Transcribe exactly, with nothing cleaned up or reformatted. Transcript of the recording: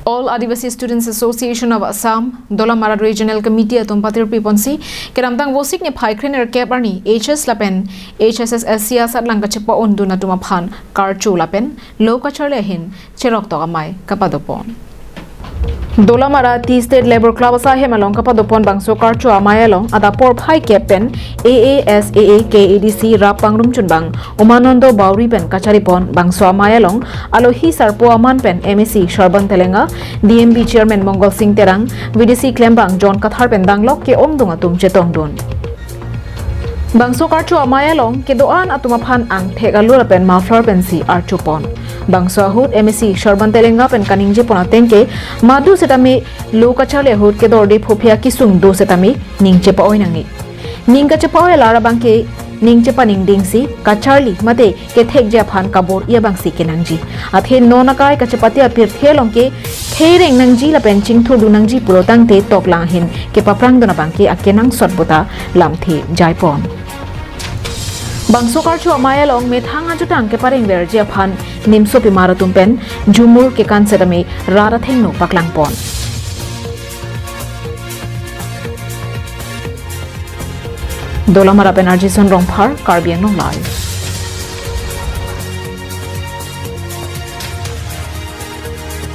All Adivasi Students Association of Assam, Dolamara Regional Committee atum patirpi ponsi, kedamtang Vosik niphai krenerkep arni H S lapen H S S S C asatlang kachepa-undun atum aphan karcho lapen lo kacharli ahin cheroktok amei kapadopon. Dolamara Tea State Labour Club asaihem along kapadopon bangso karcho amei along adap porphai kep pen A A S A A K A D C rap pangrumchunbang Umanando Bauri pen kacharipon bangso amei along alohi sarpo aman pen M A C Sarban Telenga, D M B Chairman Mongol Sing Terang, V D C klembang John Kathar pen danglok ke-ongdung atum chetongdun. Bangso karcho amei along kedo-an atum aphan angthek alur pen muffler pensi archopon. Bangso ahut M A C Sarban Telenga pen kaningjepon ateng ke madu setame lo kacharli ahut kedorde phophi akesung do setame ning chepa-oi nangne. Ning kachepa-oi alar abang ke ning chepaningdingsi kacharli mate kethekji aphan kabor-i abangsi kenangji. Athe non akai kachepate apirthe along ke theireng nangji lapen chingthurdun nangji pulo tangte toklang ahin kepaprangdun abang ke akenangsot puta lamthe jaipon. Bangso karcho amei along methang ajutang keparengverji aphan nimsopimar atum pen jumur kekan setame rat athengno paklangpon. Dolamara pen Arjison Rongphar, Karbi Anglong Live.